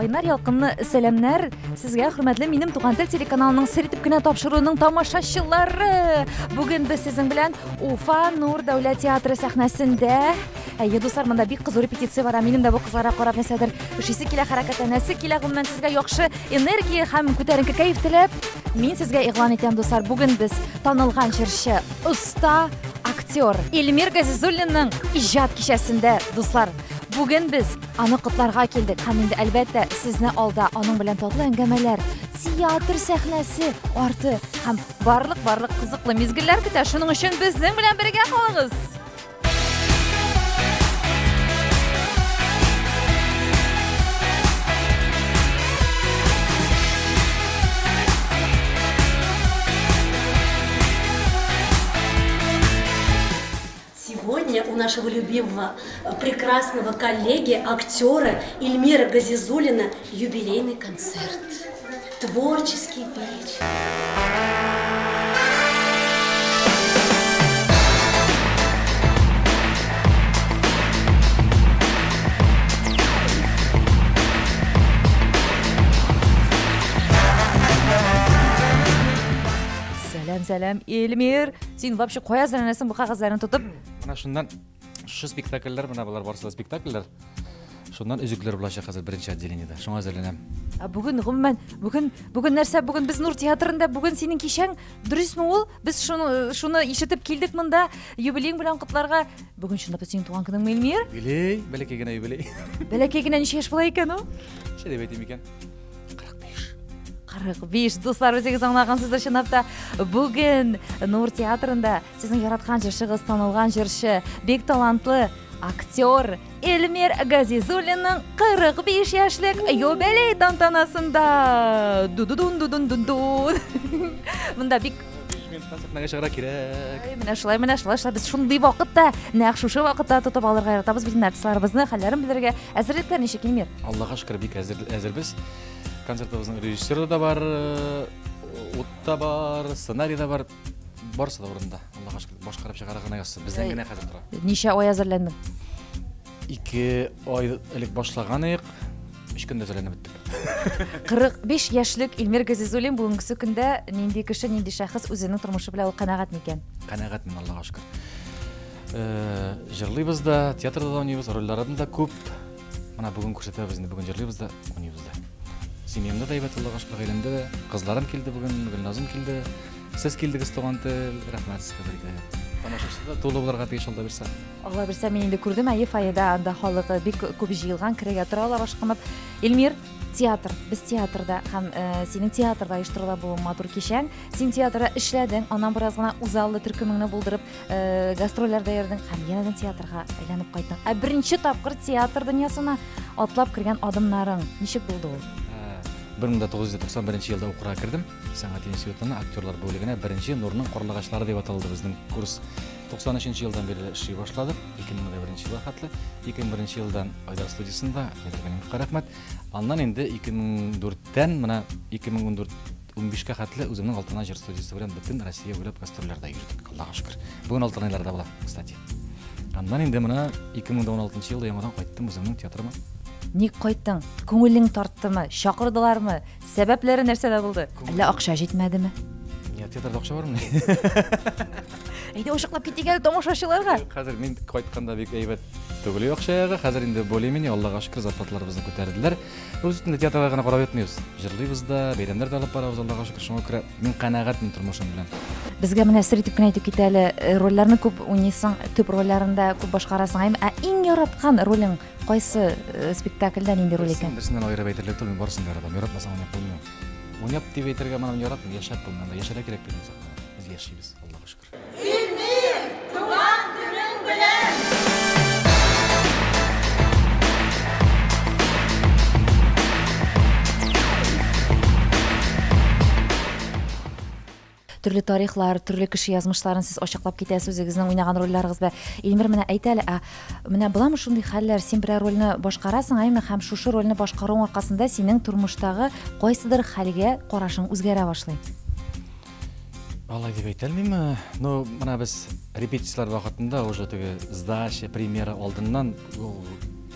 Кайнар ялкынлы сәламнәр сезгә, хөрмәтле минем Туган тел телеканалының сер итеп кенә тапшыруының тамашачылары. Бүген без сезнең белән Уфа Нур дәүләт театры сәхнәсендә. Әйе, дуслар, монда бик кызу репетиция бара. Минем дә бу кызларга карап нәрсәдер эшлисе килә, хәрәкәтләнәсе килә. Гомумән, сезгә яхшы энергия һәм күтәренке кәеф теләп, мин сезгә игълан итәм, дуслар, бүген без танылган җырчы, оста актер Эльмир Газизуллинның иҗат кичәсендә, дуслар. Бүген без аны котларга килдек һәм инде, әлбәттә, сезне алда аның белән татлы әңгәмәләр, театр сәхнәсе арты һәм барлык-барлык кызыклы мизгелләр көтә. Шуның өчен безнең белән бергә калыгыз! Сегодня у нашего любимого, прекрасного коллеги, актера Эльмира Газизуллина юбилейный концерт. Творческий вечер. Сәлам, сәлам, Эльмир. Син вообще кая әзерләнәсең бу кәгазьләрне тотып? Менә шуннан шушы спектакльләр, менә болар барысы да спектакльләр. Шуннан өзекләр булачак хәзер беренче отделениедә. Шуңа әзерләнәм. Ә бүген гомумән, бүген бүген нәрсә? Бүген без Нур театрында, бүген синең кичәң, дөресме ул? Без шуны шуны ишетеп килдек монда, юбилеең белән котларга. Бүген чынлап та синең туган көнеңме, Эльмир? Юбилей, бәләкәй генә юбилей. Бәләкәй генә ничә яшь була икән ул? Ничә дип әйтим икән? 45. 45. Дуслар, үзегез аңлагансыздыр, чынлап та бүген Нур театрында сезнең яраткан җырчыгыз, танылган җырчы, бик талантлы актер Эльмир Газизуллинның 45 яшьлек юбилей тантанасында. Ду-ду-дун, ду-дун-дун-дун. Монда бик минуттан сәхнәгә чыгарга кирәк. Менә шулай, менә шулай, шулай. Без шундый вакытта, нәкъ шушы вакытта тотып алырга яратабыз бит артистларыбызны, хәлләрен белергә. Әзерлекләр ничек, Эльмир? Аллага шөкер, бик әзер, әзербез. Концертыбызның режиссеры да бар, ут та бар, сценарий да бар. Барысы да урында. Аллага шөкер, башкарып чыгарга гына язсын. Бездән генә хәзер тора. Ничә ай әзерләндең? 2 ай элек башлаган идек. 3 көндә әзерләнеп беттек. 45 яшьлек Эльмир Газизуллин бүгенге көндә нинди кеше, нинди шәхес, үзенең тормышы белән ул канәгать микән? Канәгатьмен, Аллага шөкер. Җырлыйбыз да, театрда да уйныйбыз, рольләрем дә күп. Менә бүген күрсәтәбез инде, бүген җырлыйбыз да, уйныйбыз да. Семьямда да әйбәт, Аллага шөкер, гаиләмдә дә. Кызларым килде бүген, Гөлназым килде. Сез килдегез, туган тел, рәхмәт сезгә бер. Тамашачы да тулы булырга тиеш, Алла бирсә. Алла бирсә, мин инде күрдем, әйе, фойеда анда халык бик күп җыелган, керергә тора ала башкынып. Эльмир, театр, без театрда һәм синең театрда оештырыла бу матур кичәң. Син театрда эшләдең, аннан бераз гына үзаллы төркемеңне булдырып, гастрольләрдә йөрдең һәм янәдән театрга әйләнеп кайттың. Ә беренче тапкыр театр дөньясына атлап кергән адымнарың ничек булды ул? 1991 елда укырга кердем. Сәнгать институтына актерлар бүлегенә беренче Нурның карлыгачлары дип аталды безнең курс. 93 елдан бирле эшли башладык. 2001 елга хәтле. 2001 елдан Айдар студиясендә, Айдар Галимовка рәхмәт. Аннан инде 2004-тән менә 2014-15-кә хәтле үземнең Алтынай җыр студиясе белән бөтен Россия буйлап гастрольләрдә йөрдек. Аллага шөкер. Бүген Алтынайларда була, кстати. Аннан инде менә 2016 елда яңадан кайттым үземнең театрыма. Ник кайттың? Күңелең тарттымы? Чакырдылармы? Сәбәпләре нәрсәдә булды? Әллә акча җитмәдеме? Нет, театрда акча бармы? Әйдә, ачыклап китик әле тамашачыларга. Хәзер мин кайтканда бик әйбәт түгел акча ягы. Хәзер инде более-менее, Аллага шөкер, зарплаталарыбызны күтәрделәр. Без инде театрга гына карап ятмыйбыз. Җырлыйбыз да, бәйрәмнәр дә алып барабыз, Аллага шөкер. Шуңа күрә мин канәгать мин тормышым белән. Безгә менә сер итеп кенә әйтеп кит әле, рольләрне күп уйныйсың, төп рольләрен дә күп башкарасың. Ә иң яраткан ролең кайсы спектакльдә нинди роль икән? Берсеннән аерып әйтерлек түгел, мин барысын да яратам. Яратмасаң уйнап булмый. Уйнап дип әйтергә моны яратмыйм, яшәп булмый. Анда яшәргә кирәк бит инде сәхнәдә. Без яшибез, Аллага шөкер. Илмир, туган көнең белән! Төрле тарихлар, төрле кеше язмышларын сез ачыклап китәсез үзегезнең уйнаган рольләрегез белән. Илмир, менә әйт әле, ә менә буламы шундый хәлләр, син берәр рольне башкарасың, әйме, һәм шушы рольне башкаруың аркасында синең тормыштагы кайсыдыр хәлгә карашың үзгәрә башлый? Алай дип әйтә алмыйм. Ну, менә без репетицияләр вакытында уже теге сдача, премьера алдыннан ул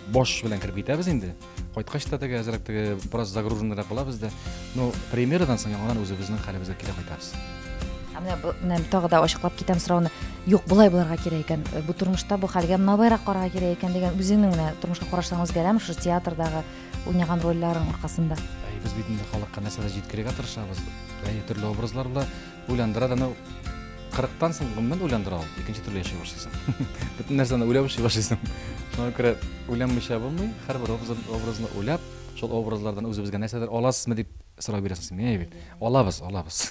баш белән кереп китәбез инде. Кайткач та теге әзрәк теге бераз загруженныйрак булабыз да. Но премьерадан соң яңадан үзебезнең хәлебезгә кире кайтабыз. Ә менә тагы да ачыклап китәм сорауны. Юк, болай булырга кирәк икән. Бу тормышта бу хәлгә менә карарга кирәк икән дигән үзеңнең менә тормышка карашларың үзгәрәме шушы театрдагы уйнаган рольләрең аркасында? Әй, без бит инде халыкка нәрсәдер җиткерергә тырышабыз. Әй, төрле образлар була, уйландыра да, но 40-тан соң гомумән уйландыра ул. Икенче төрле яши башлыйсың. Бөтен нәрсәне уйлап яши башлыйсың. Шуңа күрә уйланмыйча булмый, һәрбер образны уйлап, шул образлардан үзебезгә нәрсәдер аласызмы дип сорау бирәсең. Мин бит. Алабыз, алабыз.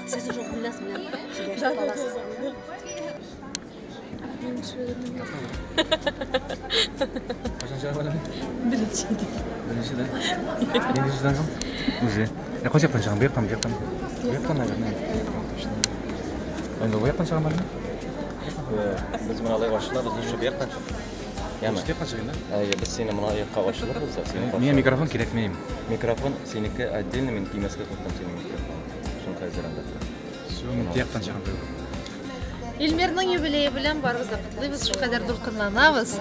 Сез уже Гөлназ белән сөйләшеп аласыз. Кайчан чыгып әле? Беренче. Беренче дә. Нинди сүздән соң? Үзе. Ә кайсы яктан чыгам? Бу яктан, бу яктан. Бу яктан, наверное. Инде бу яктан чыгам әле? Без менә алай ачылабыз, шушы бу яктан чык. Яме. Шушы яктан чыгыйм, да? Әйе, без сине моны якка ачылырбыз да, сине. Миңа микрофон кирәкми. Микрофон синеке отдельно, мин кимәскә куркам синең микрофон. Шуны хәзер анда. Всё, мин яктан чыгам. Илмирның юбилее белән барыбыз да котлыйбыз, шулкадәр дулкынланабыз.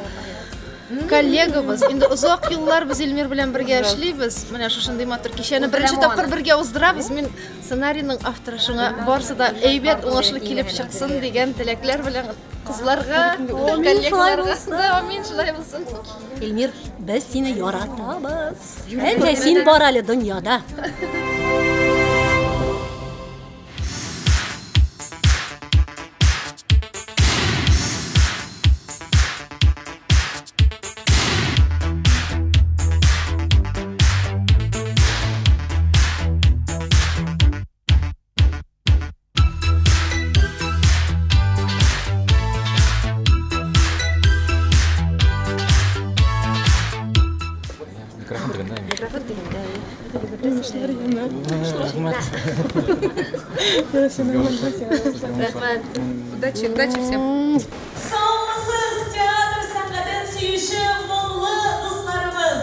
Коллегабыз, инде озак еллар без Илмир белән бергә эшлибез. Менә шушындый матур кичәне беренче тапкыр бергә уздырабыз. Мин сценарийның авторы, шуңа барысы да әйбәт, уңышлы килеп чыксын дигән теләкләр белән кызларга, коллегаларга. Амин, шулай булсын. Илмир, без сине яратабыз. Әллә син бар әле дөньяда. Микрофон тегендә. Микрофон тегендә. Рәхмәт. Рәхмәт. Удачи, удачи всем. Саумысыз театр сәнгатен сөюче моңлы дусларыбыз.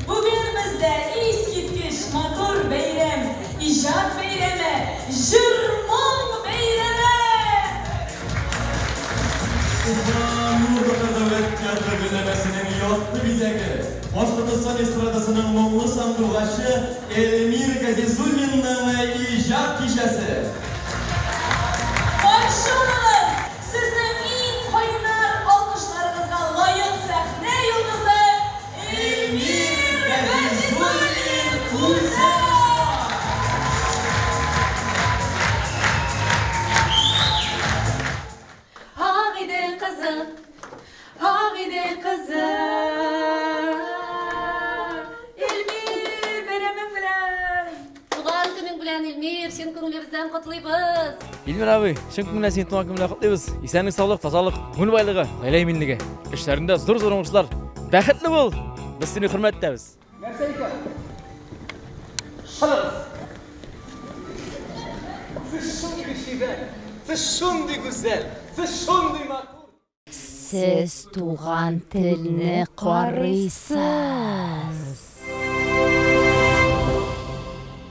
Бүген бездә искиткеч матур бәйрәм, иҗат бәйрәме, җыр-моң бәйрәме. Уфа Нур Татар дәүләт театры гөлләмәсенең якты бизәге, Башкортостан эстрадасының моңлы сандугачы Эльмир Газизуллинның иҗат кичәсе. Каршы алыгыз, сезнең иң кайнар алкышларыгызга лаек сәхнә йолдызы Эльмир Газизуллин үзе! Агыйдел кызы, Агыйдел кызы. Эльмир, бәйрәмең белән! Туган көнең белән, Эльмир, чын күңелебездән котлыйбыз. Илмир абый, чын күңелдән сине туган көн белән котлыйбыз. Исәнлек, саулык, тазалык, күңел байлыгы, гаилә иминлеге. Эшләреңдә зур-зур уңышлар. Бәхетле бул. Без сине хөрмәт итәбез. Нәрсә икән? Карагыз. Сез шундый чибәр, сез шундый гүзәл, сез шундый матур. Сез туган телне карыйсыз.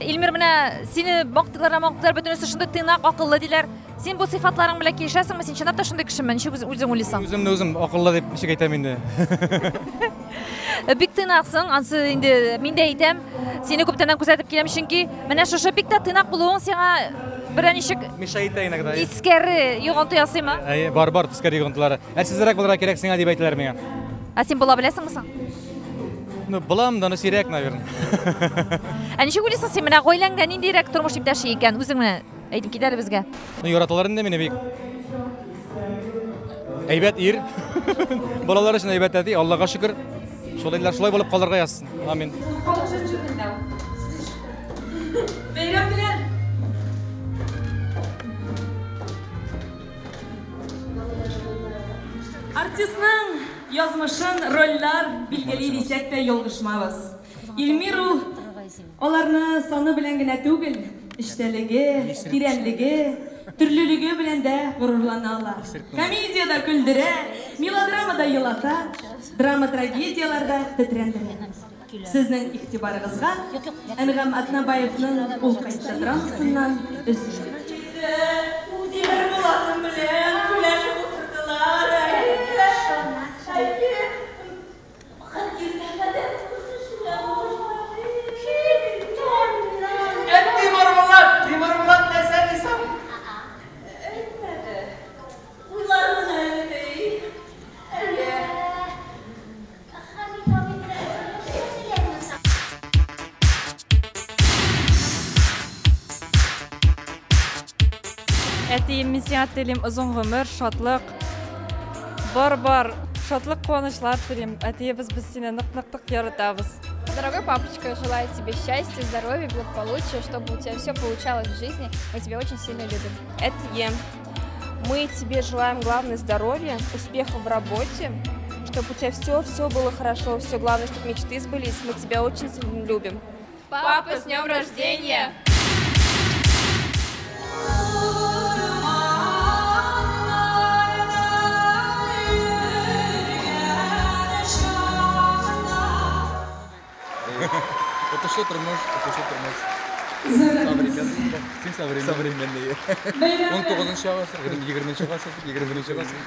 Илмир, менә сине мактыйлар, мактыйлар, бөтенесе шундый тыйнак, акыллы диләр. Син бу сыйфатларың белән килешәсеңме? Син чынлап та шундый кешеме? Ничек үзең уйлыйсың? Үземне үзем акыллы дип ничек әйтәм инде? Бик тыйнаксың, ансы инде мин дә әйтәм. Сине күптәннән күзәтеп киләм, чөнки менә шушы бик тә тыйнак булуың сиңа берәр ничек мешает иногда. Тискәре йогынты ясыймы? Әйе, бар, бар тискәре йогынтылары. Әрсезрәк булырга кирәк сиңа дип әйтәләр миңа. Ә син була беләсеңме соң? Ну, булам да, но сирәк, наверное. Ә ничек уйлыйсың син, менә гаиләңдә ниндирәк тормыш иптәше икән? Үзең менә әйтеп кит әле безгә. Ну, яраталар инде мине бик. Әйбәт ир. Балалар өчен әйбәт әти, Аллага шөкер. Шулайлар шулай булып калырга язсын. Амин. Бәйрәм белән! Артистның язмышын рольләр билгели дисәк тә ялгышмабыз. Илмир ул аларны саны белән генә түгел, эчтәлеге, тирәнлеге, Төрлелеге белән дә горурлана ала. Комедиядә көлдерә, мелодрамада елата, драма-трагедияләрдә тетрәндерә. Сезнең игътибарыгызга Әнгам Атнабаевның Ул кайтты драмасыннан өзек. Тимербулатым белән сөйләшеп утырдылар. Әйе, Ә Тимербулат, Тимербулат нәрсә ди соң? Әйтмәде. Уйлармын әле, ди. Әйе. Әтием, мин сиңа телим озын гомер, шатлык, бар-бар шатлык, куанычлар телим. Әтиебез, без сине нык-нык-нык яратабыз. Дорогой папочка, желаю тебе счастья, здоровья, благополучия, чтобы у тебя все получалось в жизни. Мы тебя очень сильно любим. Әтием, мы тебе желаем, главное, здоровья, успехов в работе, чтобы у тебя все-все было хорошо, все главное, чтобы мечты сбылись. Мы тебя очень сильно любим. Папа, с днем рождения! Отышлы тормыш, отышлы тормыш. Син современный. Современный. 19 гасыр, 20 гасыр, 21 гасыр.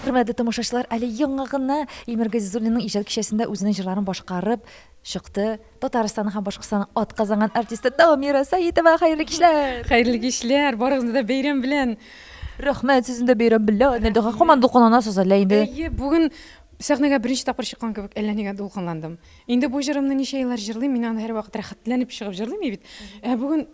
Хөрмәтле тамашачылар, әле яңа гына Илмир Газизуллинның иҗат кичәсендә үзенең җырларын башкарып чыкты Татарстанның һәм Башкортстанның атказанган артисты Дамира Саитова. Хәерле кичләр! Хәерле кичләр, барыгызны да бәйрәм белән. Рәхмәт, сезне дә бәйрәм белән. Әллә һаман дулкынланасыз әллә инде? Әйе, бүген сәхнәгә беренче тапкыр чыккан кебек әллә нигә дулкынландым. Инде бу җырымны ничә еллар җырлыйм, мин аны һәрвакыт рәхәтләнеп чыгып җырлыйм бит. Ә бүген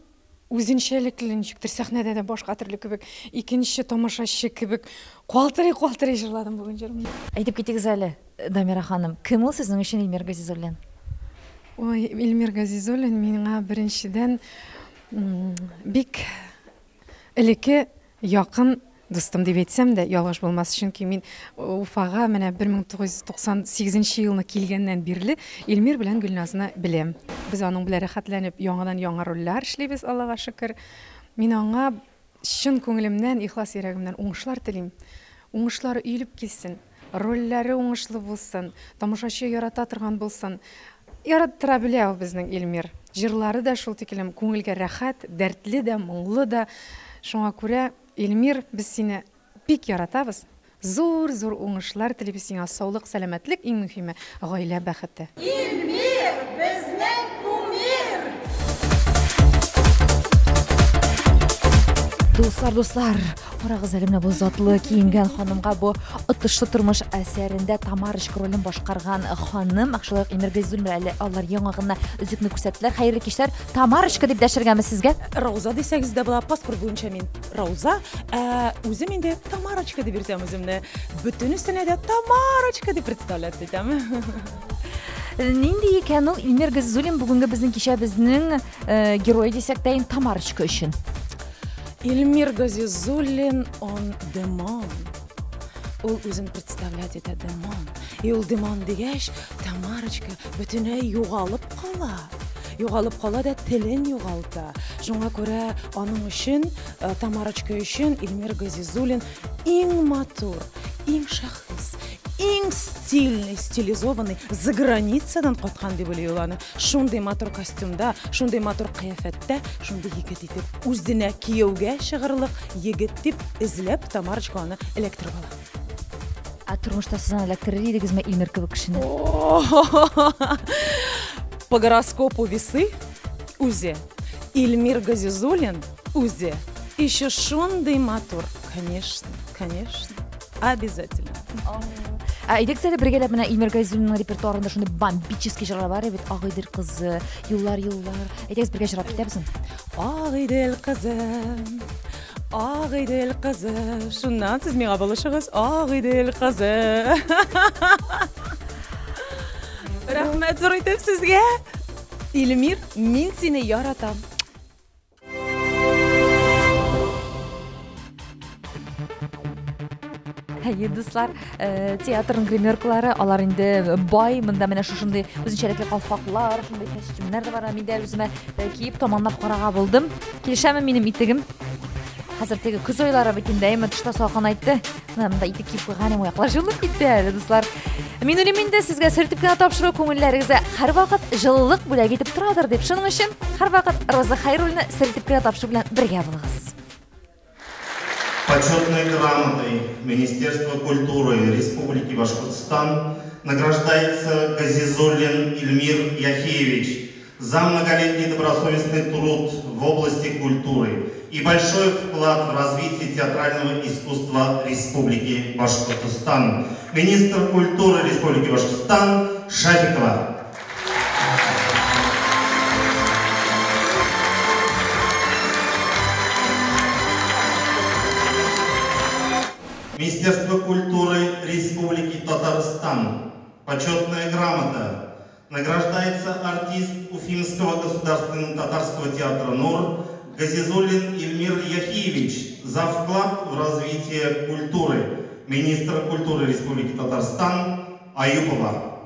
үзенчәлекле ничектер сәхнәдә дә башка төрле кебек, икенче тамашачы кебек калтырый-калтырый җырладым бүген җырымны. Әйтеп китегез әле, Дамира ханым, кем ул сезнең өчен Илмир Газизуллин? Ой, Илмир Газизуллин миңа беренчедән бик элекке якын дустым дип әйтсәм дә, ялгыш булмас, чөнки мин Уфага менә 1998 елны килгәннән бирле Илмир белән Гөлназны беләм. Без аның белән рәхәтләнеп яңадан-яңа рольләр эшлибез, Аллага шөкер. Мин аңа чын күңелемнән, ихлас йөрәгемнән уңышлар телим. Уңышлары өелеп килсен, рольләре уңышлы булсын, тамашачы ярата торган булсын. Яраттыра белә ул безнең Илмир. Җырлары да шул тиклем күңелгә рәхәт, дәртле дә, моңлы да. Шуңа күрә, Илмир, без сине бик яратабыз. Зур-зур уңышлар телибез сиңа, саулык, сәламәтлек, иң мөһиме, гаилә бәхете. Илмир, безнең кумир! Дуслар, дуслар, карагыз әле менә бу затлы киенгән ханымга, бу Отышлы тормыш әсәрендә Тамарочка ролен башкарган ханым, шулай ук Илмир Газизуллин белән әле алар яңа гына өзекне күрсәттеләр. Хәерле кичләр, Тамарочка дип дәшергәме сезгә? Рауза дисәгез дә була, паспорт буенча мин Рауза, ә үзем инде Тамарочка дип йөртәм үземне. Бөтенесенә дә Тамарочка дип представлять итәм. Нинди икән ул Илмир Газизуллин бүгенге безнең кичәбезнең э, герое дисәк тә инде Тамарочка өчен? Илмир Газизуллин, он демон. Ул үзен представлять итә демон. И ул демон дигәч, Тамарочка бөтенләй югалып кала. Югалып кала да телен югалта. Шуңа күрә аның өчен, э, Тамарочка өчен Илмир Газизуллин иң матур, иң шәхес, иң стильный, стилизованный, за границадан кайткан дип уйлый ул аны. Шундый матур костюмда, шундый матур кыяфәттә, шундый егет итеп, үзенә кияүгә чыгырлык егет дип эзләп, Тамарочка аны эләктереп ала. Ә тормышта сез аны эләктерер идегезме Илмир кебек кешене? По гороскопу весы үзе. Илмир Газизуллин үзе. Еще шундый матур. Конечно, конечно. Обязательно. Ә әйдәгез әле бергәләп менә Илмир Газизуллинның репертуарында шундый бомбический җырлар бар бит. Агыйдел кызы, Юллар, юллар. Әйдәгез бергә җырлап китәбезме? Агыйдел кызы, Агыйдел кызы. Шуннан сез миңа булышыгыз. Агыйдел кызы. Рәхмәт зур итеп сезгә. Илмир, мин сине яратам. Әйе, дуслар, э, театрның гримеркалары, алар инде бай, монда менә шушындый үзенчәлекле калфаклар, шундый костюмнар да бар. Мин дә үземә э, киеп тамамлап карага булдым. Килешәме минем итегем? Хәзер теге көз айлары бит инде, әйме тышта салкынайтты. Менә монда итек киеп куйган идем, аяклар җылынып китте әле, дуслар. Мин уйлыйм инде сезгә сөртеп кенә тапшыру күңелләрегезгә һәрвакыт җылылык бүләк итеп торадыр дип. Шуның өчен һәрвакыт Роза Хәйруллина сөртеп кенә тапшыру белән бергә булыгыз. Почетной грамотой Министерства культуры Республики Башкортостан награждается Газизуллин Ильмир Яхиевич за многолетний добросовестный труд в области культуры и большой вклад в развитие театрального искусства Республики Башкортостан. Министр культуры Республики Башкортостан Шафикова. Министерство культуры Республики Татарстан. Почетная грамота. Награждается артист Уфимского государственного татарского театра «Нур» Газизуллин Ильмир Яхиевич за вклад в развитие культуры. Министр культуры Республики Татарстан Аюпова.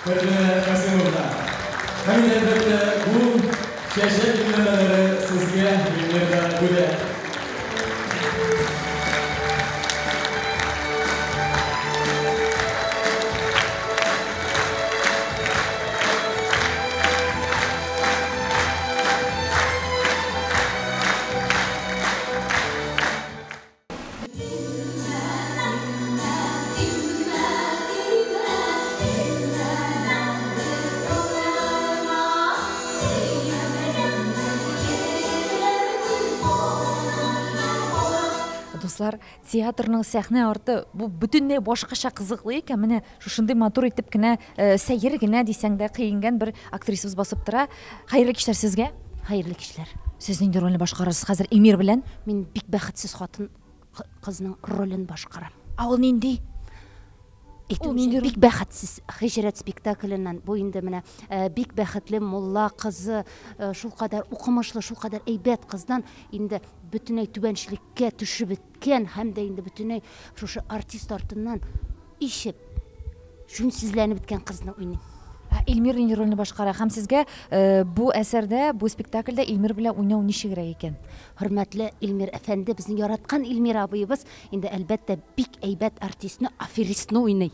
Фәрдинә Касыймовна, һәм инде, әлбәттә, бу чәчәк гөлләмәләре сезгә Эльмирга бүләк. Дуслар, театрның сәхнә арты бу бөтенләй башкача кызыклы икән. Менә шушындый матур итеп кенә, э, сәер генә дисәң дә киенгән бер актрисабыз басып тора. Хәерле кичләр сезгә. Хәерле кичләр. Сез нинди рольне башкарасыз хәзер Эмир белән? Мин бик бәхетсез хатын кызның ролен башкарам. Ә ул нинди? Әйтүемчә, бик бәхетсез Һиҗрәт спектакленнән бу инде менә э, бик бәхетле мулла кызы, э, шулкадәр укымышлы, шулкадәр әйбәт кыздан инде бөтенләй түбәнчелеккә төшеп беткән һәм дә инде бөтенләй шушы артист артыннан ишеп, җүнсезләнеп беткән кызны уйныйм. Ә Илмир нинди рольне башкара? Һәм сезгә э, бу әсәрдә, бу спектакльдә Илмир белән уйнау ничегрәк икән? Хөрмәтле Илмир әфәнде, безнең яраткан Илмир абыебыз, инде әлбәттә бик әйбәт артистны, аферистны уйный.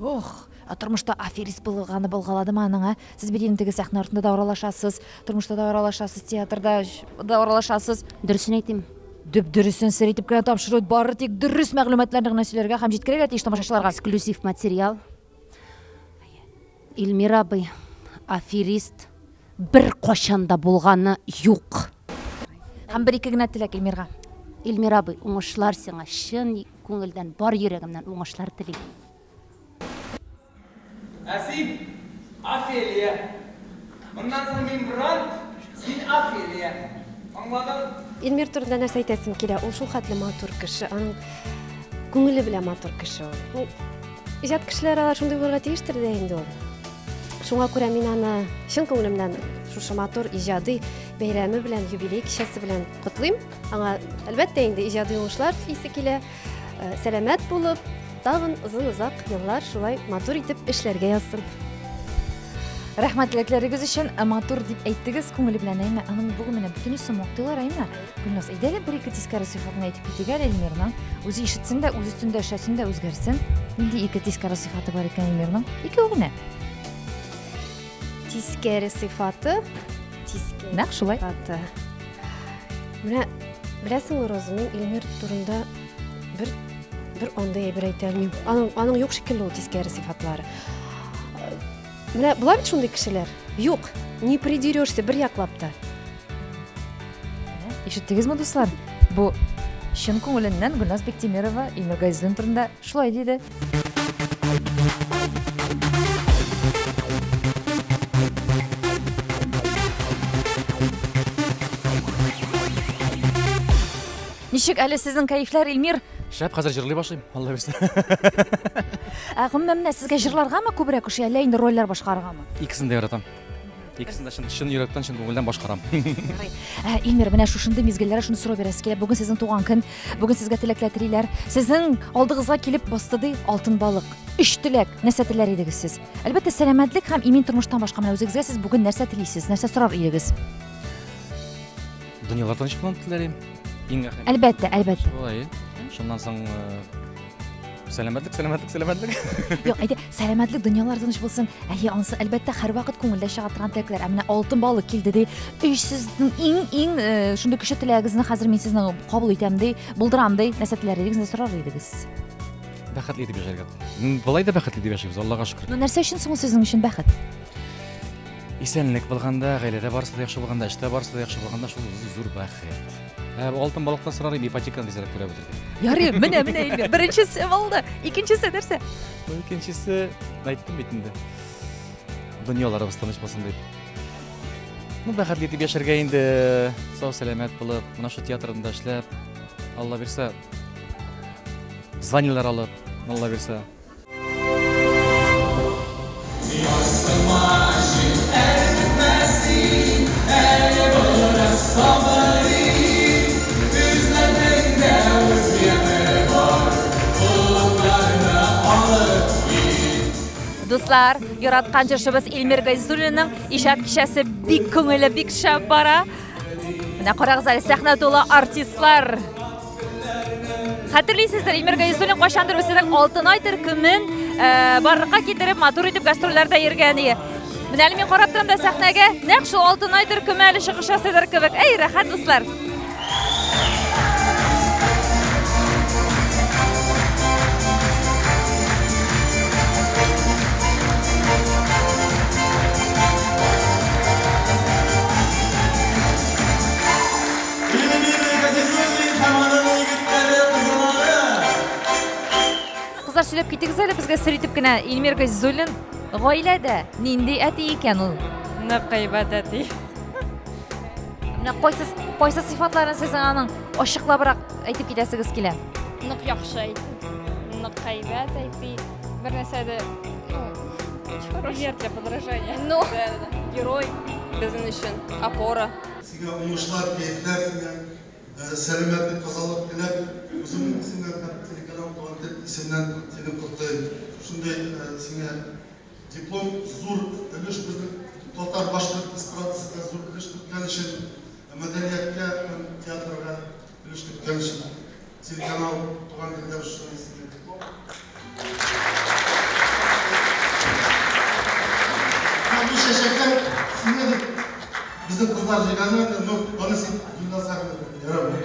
Ох, ә тормышта аферист булганы булгаладымы аның, ә? Сез бит инде теге сәхнә артында да аралашасыз, тормышта да аралашасыз, театрда да аралашасыз. Дөресен әйтим. Дөп дөресен сер итеп кенә тапшыру бары тик дөрес мәгълүматларны гына сөйләргә һәм җиткерергә тиеш тамашачыларга. Эксклюзив материал. Илмир абый, аферист бер кайчан да булганы юк. Һәм бер-ике генә теләк Илмирга. Илмир абый, уңышлар сиңа, чын күңелдән, бар йөрәгемнән уңышлар телим. Ә син, Офелия. Моннан соң мин Бранд, син Офелия. Аңладың? Илмир турында нәрсә әйтәсем килә? Ул шул хәтле матур кеше, аның күңеле белән матур кеше ул. Ну, иҗат кешеләре алар шундый булырга тиештер дә инде ул. Шуңа күрә мин аны чын күңелемнән шушы матур иҗади бәйрәме белән, юбилей кичәсе белән котлыйм. Аңа, әлбәттә инде, иҗади уңышлар телисе килә. Э, сәламәт булып, тагын озын-озак еллар шулай матур итеп эшләргә язсын. Рәхмәт теләкләрегез өчен. Ә, матур дип әйттегез, күңеле белән, әйме? Аның бүген менә бөтенесе мактыйлар, әйме? Гөлназ, әйдә әле бер-ике тискәре сыйфатын әйтеп китик әле Эльмирның. Үзе ишетсен дә, үз өстендә эшләсен дә, үзгәрсен. Нинди ике тискәре сыйфаты бар икән Эльмирның? Икәү генә. Тискәре сыйфаты, тискәре Нәкъ шулай. сыйфаты. Менә беләсеңме, Роза, мин Эльмир турында бер бер андый әйбер әйтә алмыйм. Аның аның юк шикелле ул тискәре сыйфатлары. Менә була бит шундый кешеләр. Юк, не придерешься бер яклап та. Ишеттегезме, дуслар? Бу чын күңеленнән Гөлназ Биктимирова Илмир Газизуллин турында шулай диде. Ничек әле сезнең кәефләр, Илмир? Шәп, хәзер җырлый башлыйм, Алла бирсә. Ә гомумән менә сезгә җырларгамы күбрәк ошый, әллә инде рольләр башкарыргамы? Икесен дә яратам. Икесен дә чын, чын йөрәктән, чын күңелдән башкарам. Ә, Илмир, менә шушындый мизгелләрдә шуны сорау бирәсе килә. Бүген сезнең туган көн, бүген сезгә теләкләр телиләр. Сезнең алдыгызга килеп басты ди алтын балык. Өч теләк, нәрсә теләр идегез сез? Әлбәттә, сәламәтлек һәм имин тормыштан башка менә үзегезгә сез бүген нәрсә телисез, нәрсә сорар идегез? Дөньялар тыныч булуын теләр идем. Иң әһәмиятле. Әлбәттә, әлбәттә. Шулай. Шуннан соң э, сәламәтлек, сәламәтлек, сәламәтлек. Юк, әйдә, сәламәтлек, дөньялар тыныч булсын. Әйе, ансы әлбәттә һәрвакыт күңелдә чыга торган теләкләр. Ә менә алтын балык килде ди. Өч сезнең иң-иң э, шундый көчле теләгегезне хәзер мин сезне кабул итәм ди, булдырам ди. Нәрсә теләр идегез, нәрсә сорар идегез? Бәхетле итеп яшәргә. Болай да бәхетле дип яшибез, Аллага шөкер. Ну, нәрсә өчен соң сезнең өчен бәхет? Исәнлек булганда, гаиләдә барысы да яхшы булганда, эштә барысы да яхшы булганда, шул үзе зур бәхет. Ә алтын балыктан сорар идем, ипотеканы тизрәк түләп бетердек. Ярый, менә, менә инде. Беренчесе булды. Икенчесе нәрсә? Ну, икенчесе, әйттем бит инде. Дөньяларыбыз тыныч булсын дип. Ну, бәхетле итеп яшәргә инде, сау-сәламәт булып, менә шул театрында эшләп, Алла бирсә, званиеләр алып, Алла бирсә. Дуслар, яраткан җырчыбыз Илмир Гайзуллинның иҗат кичәсе бик күңелле, бик шәп бара. Менә карагыз әле, сәхнә тулы артистлар. Хәтерлисездер, Илмир Газизуллин кайчандыр үзенең Алтынай төркемен э, барлыкка китереп, матур итеп гастрольләрдә йөргән иде. Менә әле мин карап торам да сәхнәгә, нәкъ шул Алтынай төркеме әле чыгыш ясыйдыр кебек. Әй, рәхәт, дуслар! Кызлар, сөйләп китегез әле безгә сер итеп кенә. Илмир Газизуллин гаиләдә нинди әти икән ул? Нык әйбәт әти. Менә кайсы кайсы сыйфатларын сезнең аның ачыклабрак әйтеп китәсегез килә? Нык яхшы әти. Нык әйбәт әти. Бер нәрсә дә, ну, Пример для подражания. Ну, герой безнең өчен опора. Сиңа уңышлар, кәефләр сиңа, сәламәтлек, тазалык теләп, үземнең исемнән һәм телеканал Туган тел исеменнән сине котлыйм. Шушындый сиңа диплом зур өлеш безнең татар-башкорт эстрадасына зур өлеш керткән өчен, мәдәнияткә һәм театрга өлеш керткән өчен телеканал Туган телдән шушындый сиңа диплом. Һәм бу чәчәкләр сиңа дип безнең кызлар җыйганнар да, но аны син Гөлназга гына бир, ярамый.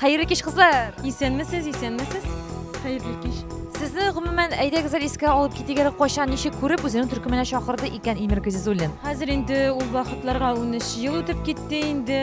Хәерле кич, кызлар! Исәнмесез, исәнмесез. Хәерле кич. Сезне гомумән әйдәгез әле искә алып китик әле кайчан ничек күреп үзенең төркеменә чакырды икән Илмир Газизуллин? Хәзер инде ул вакытларга 13 ел үтеп китте инде.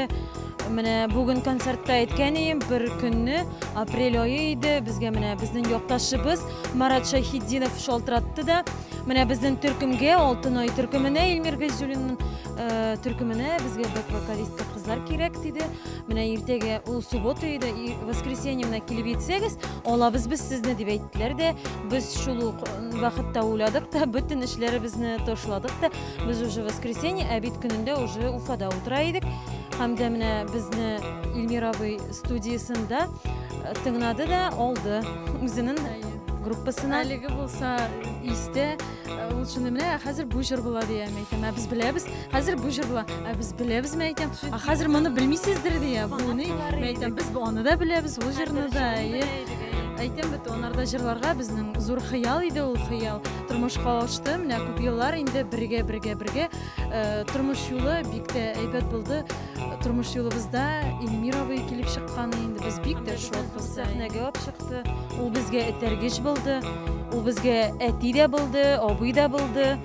Менә бүген концертта әйткән идем, бер көнне апрель ае иде, безгә менә безнең якташыбыз Марат Шәйхетдинов шалтыратты да, менә безнең төркемгә, Алтын ай төркеменә, Илмир Газизуллинның э, төркеменә безгә бэк-вокалистка кызлар кирәк диде. Менә иртәгә ул суббота иде, воскресенье менә килеп җитсәгез, алабыз без сезне дип әйттеләр дә, без шул ук вакытта уйладык та, бөтен эшләребезне ташладык та, без уже воскресенье обед көнендә уже Уфада утыра идек. Һәм дә менә безне Илмир абый студиясендә э, тыңлады да алды үзенең группасына. Әлеге булса истә, э, ул шуны менә хәзер бу җыр була дия, әйтәм. Ә без беләбез, хәзер бу җыр була. Ә без беләбез, мин әйтәм. Ә хәзер моны белмисездер дия. Бу ни? Мин әйтәм, без аны да беләбез, ул җырны да. Әйе. Әйтәм бит, анарда җырларга безнең зур хыял иде ул хыял. Тормышка ашты. Менә күп еллар инде бергә, бергә, бергә. Э, тормыш юлы бик тә әйбәт булды. Тормыш юлыбызда Илмир абый килеп чыкканы инде без бик тә шатбыз. Сәхнәгә алып чыкты. Ул безгә этәргеч булды. Ул безгә әти дә булды, абый да булды.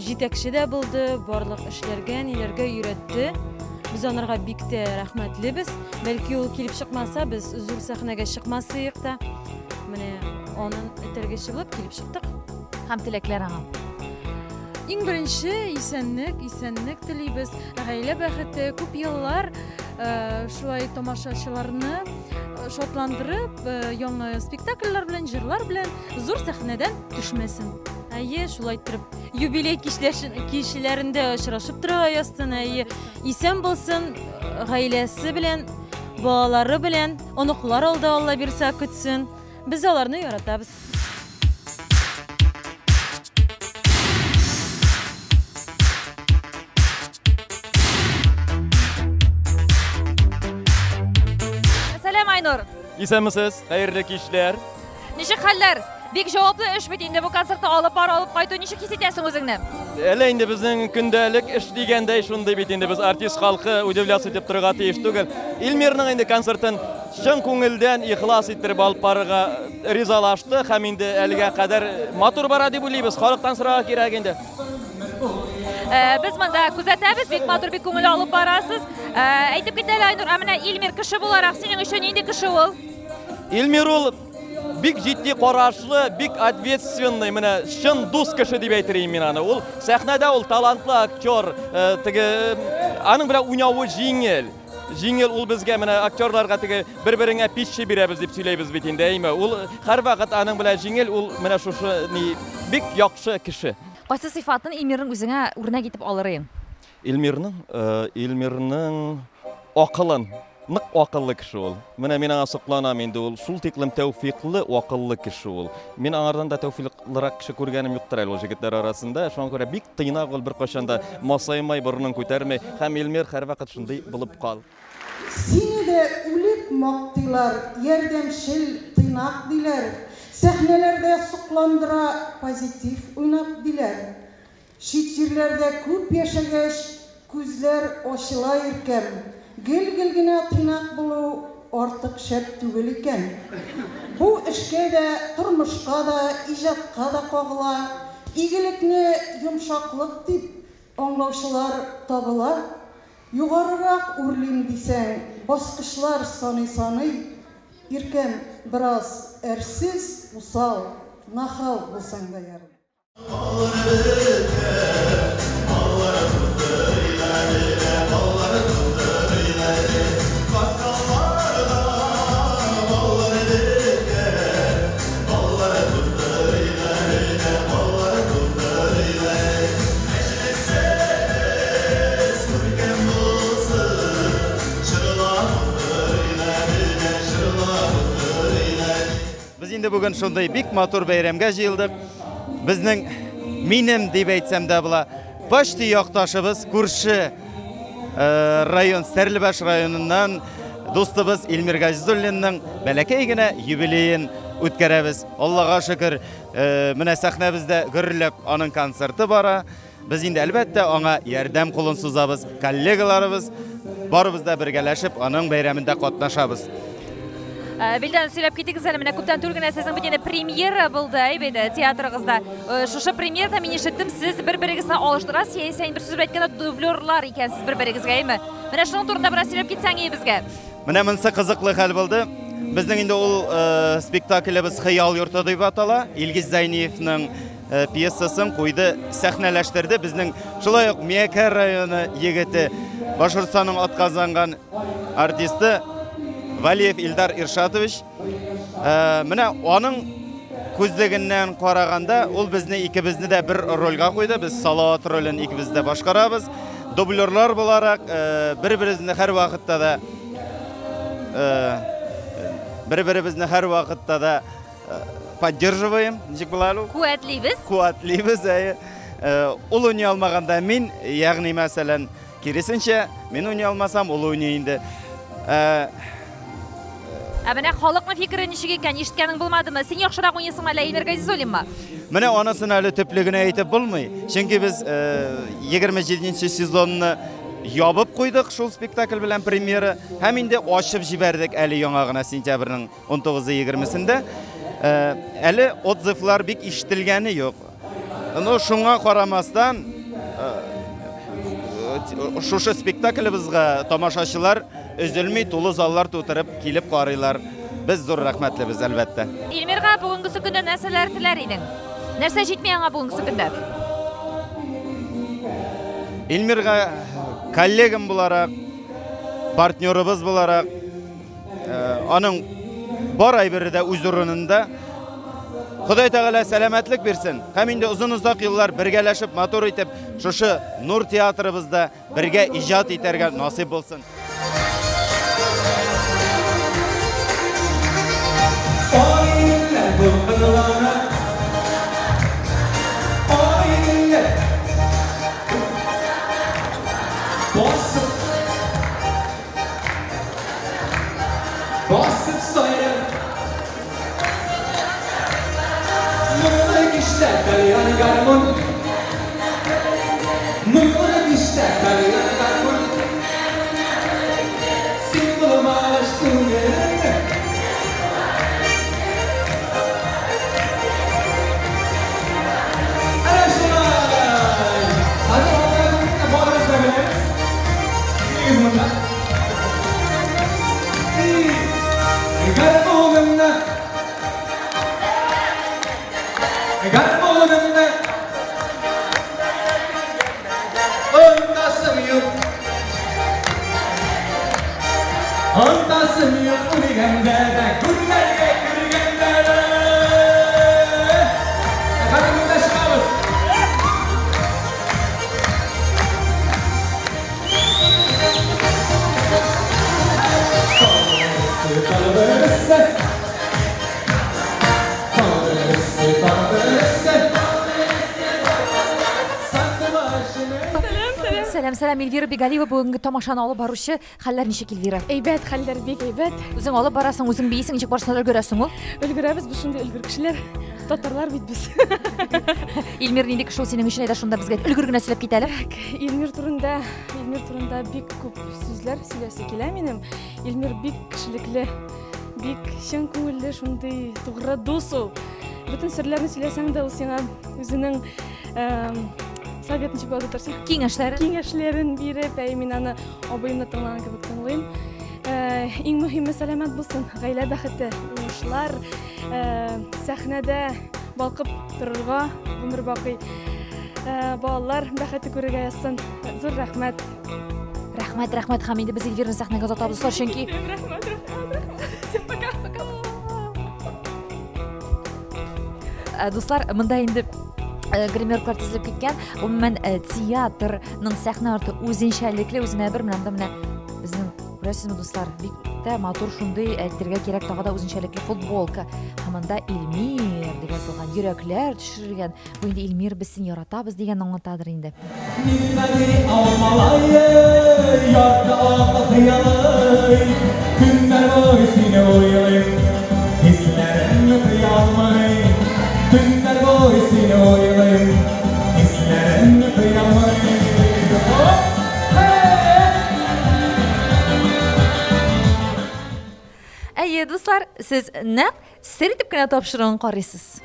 Җитәкче дә булды, барлык эшләргә, ниләргә өйрәтте. Без анарга бик тә рәхмәтлебез. Бәлки ул килеп чыкмаса, без зур сәхнәгә чыкмасыек та. Менә аның этәргече булып килеп чыктык. Һәм теләкләр аңа. Иң беренче исәнлек, исәнлек телибез, гаилә бәхете, күп еллар шулай тамашачыларны шатландырып, яңа спектакльләр белән, җырлар белән зур сәхнәдән төшмәсен. Әйе, шулай иттереп, юбилей кичләрендә очрашып торырга язсын, әйе, исән булсын, гаиләсе белән, балалары белән, оныклар алда Алла бирсә көтсен. Без аларны яратабыз. Сәлам, Айнур. Исәнмесез, хәерле кичләр. Ничек хәлләр? Бик җаваплы эш бит инде бу концертны алып бару, алып кайту. Ничек хис итәсең үзеңне? Әле инде безнең көндәлек эш дигәндәй шундый бит инде без артист халкы удивляться итеп торырга тиеш түгел. Илмирның инде концертын чын күңелдән ихлас иттереп алып барырга ризалашты һәм инде әлегә кадәр матур бара дип уйлыйбыз. Халыктан сорарга кирәк инде. Без монда күзәтәбез, бик матур, бик күңелле алып барасыз. Әйтеп кит әле, Айнур, ә менә Илмир кеше буларак синең өчен нинди кеше ул? Илмир ул бик җитди карашлы, бик ответственный, менә чын дус кеше дип әйтер идем мин аны. Ул сәхнәдә ул талантлы актер, теге аның белән уйнавы җиңел. Җиңел ул безгә менә актерларга теге бер-береңә пища бирәбез дип сөйләйбез бит инде, әйме? Ул һәрвакыт аның белән җиңел, ул менә шушы ни бик яхшы кеше. Кайсы сыйфатын Илмирның үзеңә үрнәк итеп алыр идең? Илмирның, Илмирның акылын, нык акыллы кеше ул. Менә мин аңа сокланам инде, ул шул тиклем тәүфиклы, акыллы кеше ул. Мин аңардан да тәүфиклырак кеше күргәнем юктыр әле ул җегетләр арасында. Шуңа күрә бик тыйнак ул, беркайчан да масаймай, борынын күтәрми. Һәм Илмир һәрвакыт шундый булып кал. Сине дә үлеп мактыйлар, ярдәмчел, тыйнак диләр. Сәхнәләрдә сокландыра, позитив уйнап диләр. Чит җирләрдә күп яшәгәч, күзләр ачыла иркәм. Гел-гел генә тыйнак булу артык шәп түгел икән. Бу эшкә дә, тормышка да, иҗатка да кагыла. Игелекне йомшаклык дип аңлаучылар табыла. Югарырак үрлим дисәң, баскычлар саный-саный, иркәм, бераз әрсез, усал, нахал булсаң да ярый. Без инде бүген шундый бик матур бәйрәмгә җыелдык. Безнең минем дип әйтсәм дә була, почти якташыбыз, күрше район, Стәрлебаш районыннан дустыбыз Илмир Газизуллинның бәләкәй генә юбилеен үткәрәбез. Аллага шөкер, менә сәхнәбездә гөрләп аның концерты бара. Без инде әлбәттә аңа ярдәм кулын сузабыз, коллегаларыбыз барыбыз да бергәләшеп аның бәйрәмендә катнашабыз. Вилдан, сөйләп китегез әле, менә күптән түгел генә сезнең бит инде премьера булды, әй бит, театрыгызда. Шушы премьерада мин ишеттем, сез бер-берегезне алыштырасыз, яисә инде бер сүз белән әйткәндә дублерлар икәнсез бер-берегезгә, әйме? Менә шуның турында бераз сөйләп китсәң иде безгә. Менә монысы кызыклы хәл булды. Безнең инде ул спектаклебез Хыял йорты дип атала. Илгиз Зәйниевның пьесасын куйды, сәхнәләштерде безнең шулай ук Миякә районы егете, Башкортстанның атказанган артисты Валиев Илдар Иршатович. Менә аның күзлегеннән караганда, ул безне икебезне дә бер рольгә куйды. Без Салават ролен икебез дә башкарабыз. Дублерлар буларак, бер-беребезне һәрвакытта да бер-беребезне һәрвакытта да поддерживаем, ничек була әле ул? Куәтлибез. Куәтлибез, әйе. Ул уйный алмаганда мин, ягъни мәсәлән, киресенчә, мин уйный алмасам, ул уйный инде. Ә менә халыкның фикере ничек икән, ишеткәнең булмадымы? Син яхшырак уйныйсыңмы әллә Илмир Газизуллинмы? Менә анысын әле төпле генә әйтеп булмый. Чөнки без 27 сезонны ябып куйдык шул спектакль белән премьера һәм инде ачып җибәрдек әле яңа гына сентябрьнең 19-20-сендә. Әле отзывлар бик ишетелгәне юк. Но шуңа карамастан, шушы спектаклебезгә тамашачылар өзелми, тулы заллар тутырып килеп карыйлар. Без зур рәхмәтлебез, әлбәттә. Илмирга бүгенгесе көндә нәрсәләр теләр идең? Нәрсә җитми аңа бүгенгесе көндә? Илмирга коллегам буларак, партнерыбыз буларак, аның бар әйбере дә үз урынында. Ходай Тәгалә сәламәтлек бирсен. Һәм инде озын-озак еллар бергәләшеп, матур итеп, шушы Нур театрыбызда бергә иҗат итәргә насыйп булсын. Basıp sayar Nurlu işte kalyan garmon Nurlu işte kalyan garmon Sin bulmaz kungere Ana şunay Hadi onların barımızla bilemiz Neyiz bunlar? Garmonumda Garmonumda Ontasım yok Ontasım yok Uligende de Güllerge gülgende de Garmonumda çıkamız Сәлам, сәлам, Эльвира Бегалиева, бүгенге тамашаны алып баручы. Хәлләр ничек, Эльвира? Әйбәт, хәлләр бик әйбәт. Үзең алып барасың, үзең бийсең, ничек барсына да өлгерәсең ул? Өлгерәбез, без шундый өлгер кешеләр. Татарлар бит без. Илмир нинди кеше ул синең өчен, әйдә шунда безгә өлгер генә сөйләп кит әле. Илмир турында бик күп сүзләр сөйләсе килә минем. Илмир бик кешелекле, бик чын күңелле, шундый тугры дус ул. Бөтен серләрне сөйләсәң дә ул сиңа үзенең советын чыгып алып Киңәшләрен. Киңәшләрен биреп, әй мин аны абыемны тыңлаган кебек тыңлыйм. Иң мөһиме сәламәт булсын, гаилә бәхете, уңышлар, сәхнәдә балкып торырга гомер бакый. Балалар бәхете күрергә язсын. Зур рәхмәт. Рәхмәт, рәхмәт. Һәм инде без Эльвираны сәхнәгә озатабыз, дуслар, чөнки Рәхмәт, рәхмәт, рәхмәт. Пока, пока. Дуслар, монда инде гримеркалар тезелеп киткән. Гомумән, театрның сәхнә арты үзенчәлекле, үзенә бер менә монда менә безнең, күрәсезме, дуслар, бик тә матур шундый, әйтергә кирәк, тагы да үзенчәлекле футболка. Һәм монда Илмир дип язылган, йөрәкләр төшерелгән. Бу инде Илмир, без сине яратабыз дигәнне аңлатадыр инде. Tünler boyu seni oylayım, hislerimle kıyamayım. Әйе, дуслар, сез нәкъ сер итеп кенә тапшыруын карыйсыз.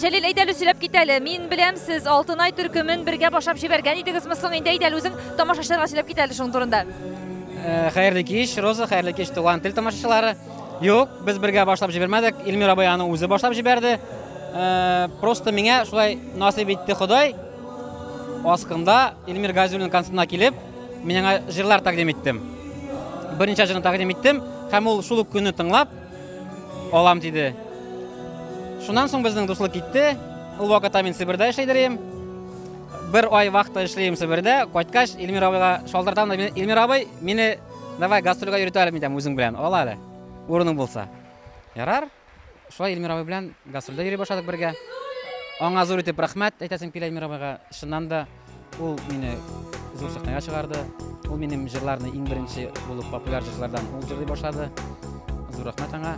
Җәлил, әйдә әле сөйләп кит әле. Мин беләм, сез Алтынай төркемен бергә башлап җибәргән идегезме соң? Инде әйдә әле үзең тамашачыларга сөйләп кит әле шуның турында. Хәерле кич, Роза, хәерле кич, Туган тел тамашачылары. Юк, без бергә башлап җибәрмәдек. Илмир абый аны үзе башлап җибәрде. Просто миңа шулай насыйп итте Ходай. Аскында Илмир Газизуллин концертына килеп, мин аңа җырлар тәкъдим иттем. Берничә җырны тәкъдим иттем һәм ул шул ук көнне тыңлап алам диде. Шуннан соң безнең дуслык китте. Ул вакытта мин Себердә эшләй идем. Бер ай вакытта эшләйем Себердә. Кайткач Илмир абыйга шалтыратам да, Илмир абый, мине давай гастрольгә йөртә әле, мин үзең белән, ал әле. Урының булса. Ярар. Шулай Илмир абый белән гастрольдә йөри башладык бергә. Аңа зур итеп рәхмәт әйтәсем килә Илмир абыйга. Чыннан да ул мине зур сәхнәгә чыгарды. Ул минем җырларны иң беренче булып популяр җырлардан ул җырлый башлады. Зур рәхмәт аңа.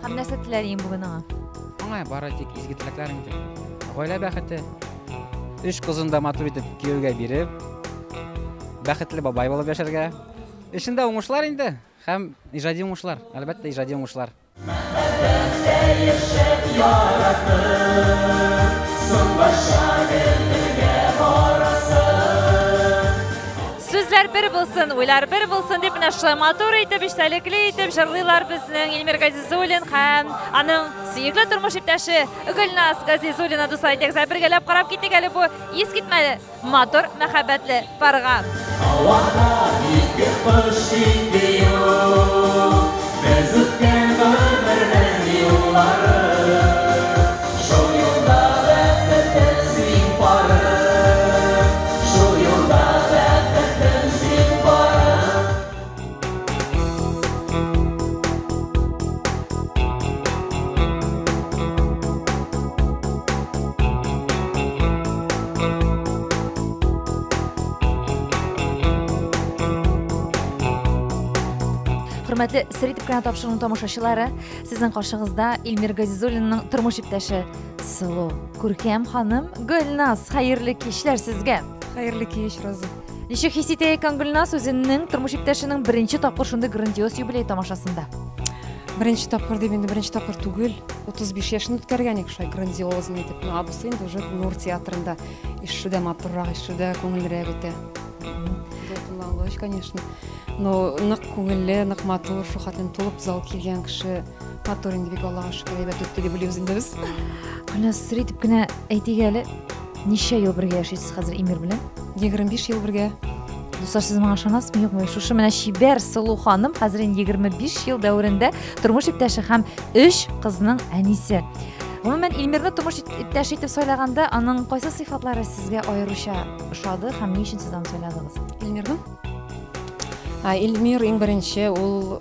Һәм нәрсә теләр идең бүген аңа? Аңа бары тик изге теләкләр инде. Гаилә бәхете. Өч кызын да матур итеп кияүгә биреп, бәхетле бабай булып яшәргә. Эшендә уңышлар инде һәм иҗади уңышлар, әлбәттә, иҗади уңышлар. бәхеттә яшәп яратып, соңгача гел бергә барасың. Сүзләр бер булсын, уйлар бер булсын дип менә шулай матур итеп, эчтәлекле итеп җырлыйлар безнең Илмир Газизуллин һәм аның сөекле тормыш иптәше Гөлназ Газизуллина. Дуслар, әйдәгез, бергәләп карап китик әле бу искитмәле матур мәхәббәтле парга. Һавада ике кош ике юл, без үткән гомернең юллары. Шул юлда бәхетем син парың, шул юлда бәхетем син парың. Хөрмәтле сер итеп кенә тапшыруның тамашачылары, сезнең каршыгызда Илмир Газизуллинның тормыш иптәше Сылу Күркәм ханым Гөлназ. Хәерле кичләр сезгә. Хәерле кич, Роза. Ничек хис итә икән Гөлназ үзенең тормыш иптәшенең беренче тапкыр шундый грандиоз юбилей тамашасында? Беренче тапкыр дип инде беренче тапкыр түгел. 35 яшен үткәргән идек шулай грандиозный итеп. Ну, абысы инде уже Нур театрында. Эше дә матуррак, эше дә күңеллерәк үтә. Дулкынлангыч, конечно. Но нык күңелле, нык матур, шул хәтлем тулып зал килгән кеше матур инде, бик Аллага шөкер, әйбәт үтте дип уйлыйбыз инде без. Гөлназ, сер итеп кенә әйтик әле, ничә ел бергә яшисез хәзер Илмир белән? 25 ел бергә. Дуслар, сез моңа ышанасызмы, юкмы? Шушы менә чибәр сылу ханым хәзер инде 25 ел дәверендә тормыш иптәше һәм өч кызның әнисе. Гомумән, Илмирны тормыш иптәше итеп сайлаганда, аның кайсы сыйфатлары сезгә аеруча ошады һәм ни өчен сез аны сайладыгыз? Илмирның? Илмир иң беренче ул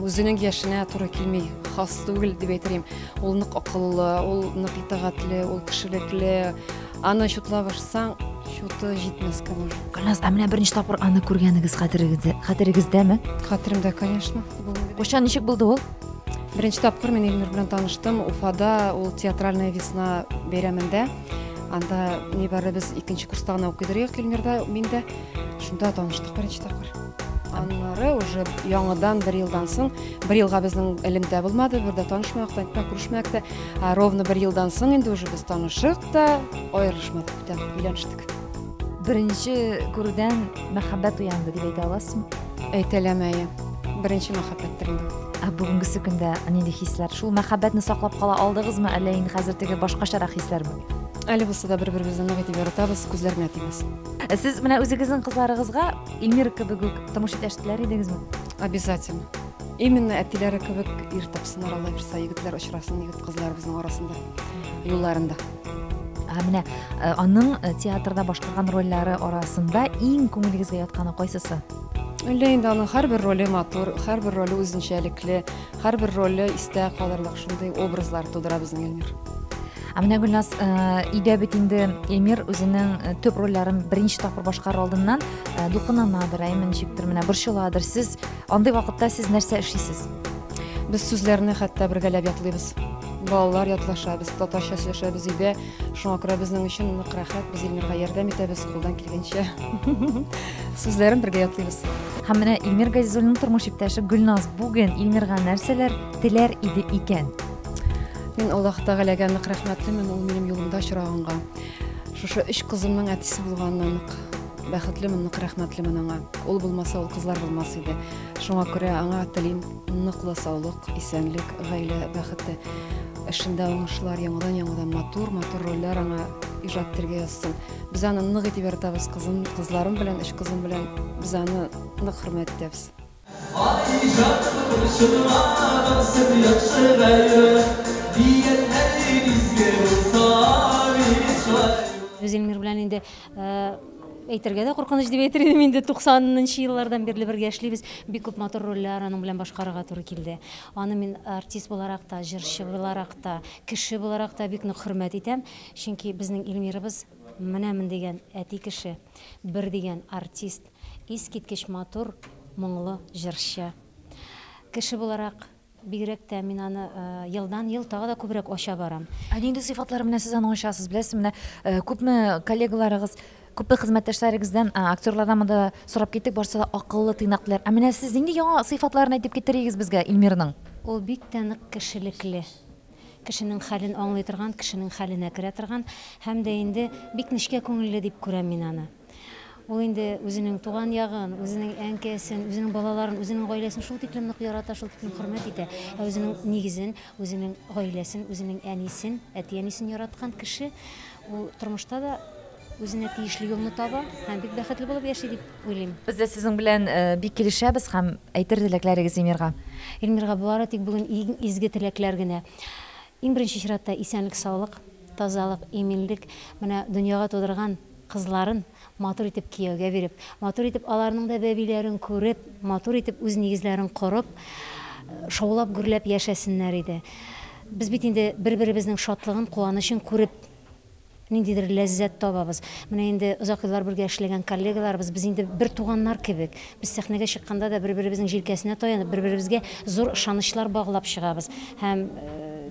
үзенең яшенә туры килми, хас түгел дип әйтер идем. Ул нык акыллы, ул нык итагатьле, ул кешелекле. Аны чутлап ашсаң, чуты җитмәскә может. Гөлназ, ә менә беренче тапкыр аны күргәнегез хәтерегездәме? Хәтеремдә, конечно. Кайчан, ничек булды ул? Беренче тапкыр мин Илмир белән таныштым Уфада, ул Театральная весна бәйрәмендә. Анда нибары без икенче курста гына укыйдыр идек Илмирда, мин дә. Шунда таныштык беренче тапкыр. Аннары уже яңадан бер елдан соң, бер елга безнең элемтә булмады, бер дә танышмадык та, әйтмә, күрешмәдек тә. Ровно бер елдан соң инде уже без танышык та, аерылышмадык бүтән, өйләнештек. Беренче күрүдән мәхәббәт уянды дип әйтә аласызмы? Әйтә алам, әйе. Беренче мәхәббәттер инде ул. Ә бүгенгесе көндә нинди хисләр? Шул мәхәббәтне саклап кала алдыгызмы, әллә инде хәзер теге башкачарак хисләрме? Әле булса да бер-беребезне нык итеп яратабыз, күзләр генә тимәсен. Сез менә үзегезнең кызларыгызга Илмир кебек үк тормыш иптәше теләр идегезме? Обязательно. Именно әтиләре кебек ир тапсыннар, Алла бирса, егетләр очрасын, егет кызларыбызның арасында, юлларында. Ә менә аның театрда башкарган рольләре арасында иң күңелегезгә ятканы кайсысы? Әллә инде аның һәрбер роле матур, һәрбер роле үзенчәлекле, һәрбер роле истә калырлык шундый образлар тудыра безнең Илмир. Ә менә Гөлназ, өйдә бит инде Илмир үзенең төп рольләрен беренче тапкыр башкарыр алдыннан дулкынланадыр, әйме ничектер менә борчыладыр. Сез андый вакытта сез нәрсә эшлисез? Без сүзләрне хәтта бергәләп ятлыйбыз. Балалар ятлаша, без татарча сөйләшәбез өйдә. Шуңа күрә безнең өчен нык рәхәт, без Илмирга ярдәм итәбез, кулдан килгәнчә. Сүзләрен бергә ятлыйбыз. Һәм менә Илмир Газизуллинның тормыш иптәше Гөлназ бүген Илмирга нәрсәләр теләр иде икән? Мин Аллаһ Тәгаләгә нык рәхмәтлемен, ул минем юлымда очраганга. Шушы өч кызымның әтисе булганына нык бәхетлемен, нык рәхмәтлемен аңа. Ул булмаса, ул кызлар булмас иде. Шуңа күрә аңа телим ныклы саулык, исәнлек, гаилә бәхете, эшендә уңышлар, яңадан-яңадан матур-матур рольләр аңа иҗат итәргә язсын. Без аны нык итеп яратабыз, кызым, кызларым белән, өч кызым белән без аны нык хөрмәт итәбез. Без Илмир белән инде әйтергә дә куркыныч дип әйтер идем инде, туксанынчы еллардан бирле бергә эшлибез. Бик күп матур рольләр аның белән башкарырга туры килде. Аны мин артист буларак та, җырчы буларак та, кеше буларак та бик нык хөрмәт итәм. Чөнки безнең Илмирыбыз менә мен дигән әти кеше, бер дигән артист, искиткеч матур, моңлы җырчы. Кеше буларак бигрәк тә мин аны елдан-ел тагы да күбрәк ача барам. Ә нинди сыйфатлары менә сез аның ачасыз? Беләсезме, менә күпме коллегаларыгыз, күпме хезмәттәшләрегездән, актерлардан монда сорап киттек, барысы да акыллы, тыйнаклылар. Ә менә сез нинди яңа сыйфатларын әйтеп китерегез безгә Илмирның? Ул бик тә нык кешелекле. Кешенең хәлен аңлый торган, кешенең хәленә керә торган һәм дә инде бик нечкә күңелле дип күрәм мин аны. Ул инде үзенең туган ягын, үзенең әнкәсен, үзенең балаларын, үзенең гаиләсен шул тиклем нык ярата, шул тиклем хөрмәт итә. Ә үзенең нигезен, үзенең гаиләсен, үзенең әнисен, әти-әнисен яраткан кеше, ул тормышта да үзенә тиешле юлны таба һәм бик бәхетле булып яши дип уйлыйм. Без дә сезнең белән бик килешәбез һәм әйтер теләкләрегез Эльмирга. Эльмирга бары тик бүген иң изге теләкләр генә. Иң беренче чиратта исәнлек-саулык, тазалык, иминлек, менә дөньяга тудырган кызларын матур итеп кияүгә биреп, матур итеп аларның да бәбиләрен күреп, матур итеп үз нигезләрен корып, шаулап-гөрләп яшәсеннәр иде. Без бит инде бер-беребезнең шатлыгын, куанычын күреп, ниндидер ләззәт табабыз. Менә инде озак еллар бергә эшләгән коллегаларыбыз, без инде бер туганнар кебек. Без сәхнәгә чыкканда да бер-беребезнең җилкәсенә таянып, бер-беребезгә зур ышанычлар баглап чыгабыз. Һәм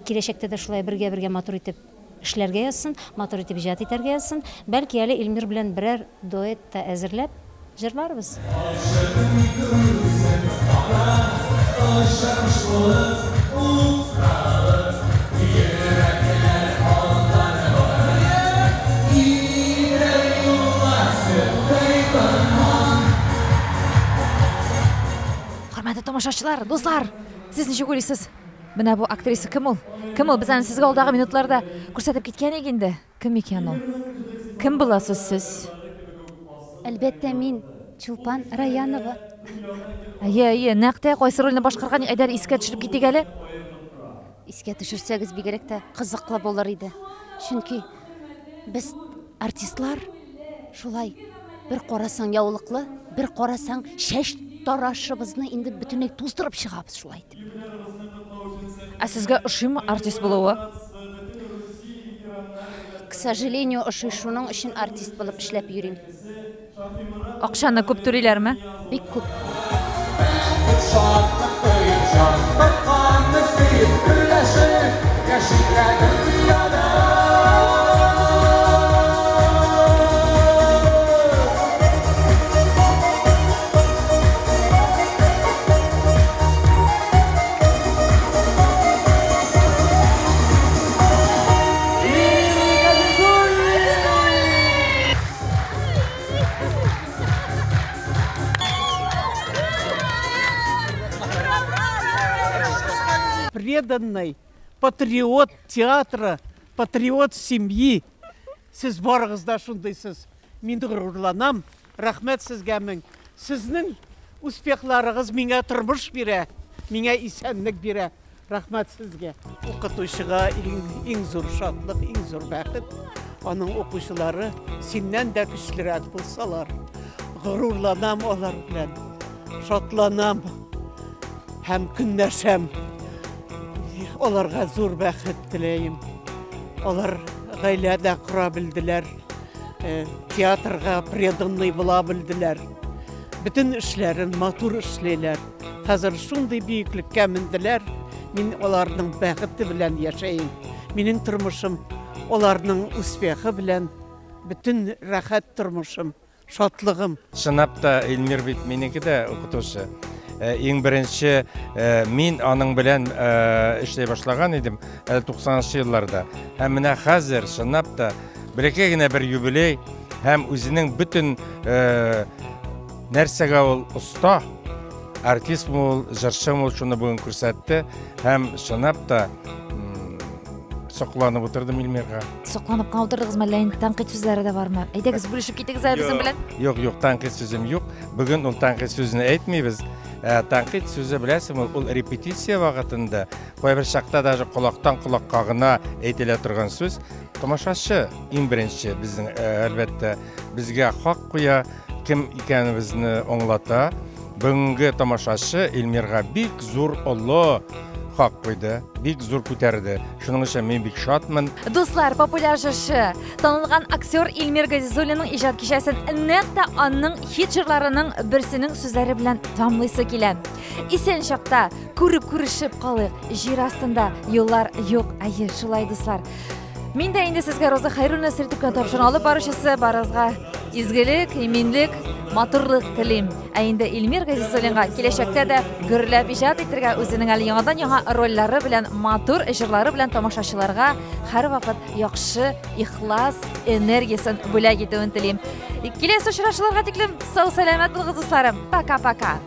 киләчәктә дә шулай бергә-бергә матур итеп эшләргә язсын, матур итеп иҗат итәргә язсын. Бәлки әле Эльмир белән берәр дуэт та әзерләп җырларбыз. Хөрмәтле тамашачылар, дуслар, сез ничек уйлыйсыз? Менә бу актриса кем ул? Кем ул? Без аны сезгә алдагы минутларда күрсәтеп киткән идек инде. Кем икән ул? Кем буласыз сез? Әлбәттә, мин Чулпан Раянова. Әйе, әйе, нәкъ тә кайсы рольне башкарган, әйдә искә төшереп китик әле. Искә төшерсәгез бигрәк тә кызыклы булыр иде. Чөнки без артистлар шулай бер карасаң яулыклы, бер карасаң чәч тарашыбызны инде бөтенләй туздырып чыгабыз шулай итеп. Ә сезгә ошыймы артист булуы? К сожалению, ошый, шуның өчен артист булып эшләп йөрим. Акчаны күп түлиләрме? Бик күп. Преданный патриот театра, патриот семьи. Сез барыгыз да шундыйсыз. Мин горурланам. Рәхмәт сезгә мең. Сезнең успехларыгыз миңа тормыш бирә, миңа исәнлек бирә. Рәхмәт сезгә. Укытучыга иң, иң зур шатлык, иң зур бәхет. Аның укучылары синнән дә көчлерәк булсалар. Горурланам алар белән. Шатланам һәм көнләшәм. Аларга зур бәхет теләем. Алар гаилә дә кора белделәр. Театрга преданный була белделәр. Бөтен эшләрен матур эшлиләр. Хәзер шундый бөеклеккә менделәр. Мин аларның бәхете белән яшәем. Минем тормышым аларның успехы белән, бөтен рәхәт тормышым, шатлыгым. Чынлап та, Эльмир бит минеке дә укытучы. Иң беренче мин аның белән эшли башлаган идем, әле 90 елларда. Һәм менә хәзер чынлап та бәләкәй генә бер юбилей һәм үзенең бөтен нәрсәгә ул оста, артистмы ул, җырчымы ул, шуны бүген күрсәтте. Һәм чынлап та сокланып утырдым Эльмирга. Сокланып кына утырдыгызмы, әллә инде тәнкыйть сүзләре дә бармы? Әйдәгез, бүлешеп китегез әле безнең белән. Юк, юк, тәнкыйть сүзем юк. Бүген ул тәнкыйть сүзен әйтмибез. Тәнкыйть сүзе, беләсеңме, ул репетиция вакытында кайбер чакта даже колактан колакка гына әйтелә торган сүз. Тамашачы иң беренче безнең, әлбәттә, безгә хак куя, кем икәнебезне аңлата. Бүгенге тамашачы Эльмирга бик зур олы хак куйды, бик зур күтәрде. Шуның өчен мин бик шатмын. Дуслар, популяр җырчы, танылган актер Эльмир Газизуллинның иҗат кичәсен нәкъ тә аның хит җырларының берсенең сүзләре белән тәмамлыйсы килә. Исән чакта күреп күрешеп калыйк, җир астында юллар юк. Әйе, шулай, дуслар. Мин дә инде сезгә Роза Хәйруллина сер төпкән тапшыру алып баручысы, барыгызга изгелек, иминлек, матурлык телим. Ә инде Илмир Газизуллинга киләчәктә дә гөрләп иҗат итәргә, үзенең әле яңадан-яңа рольләре белән, матур җырлары белән тамашачыларга һәрвакыт яхшы, ихлас энергиясен бүләк итүен телим. Киләсе очрашуларга тиклем сау-сәламәт булыгыз, дусларым. Пока-пока.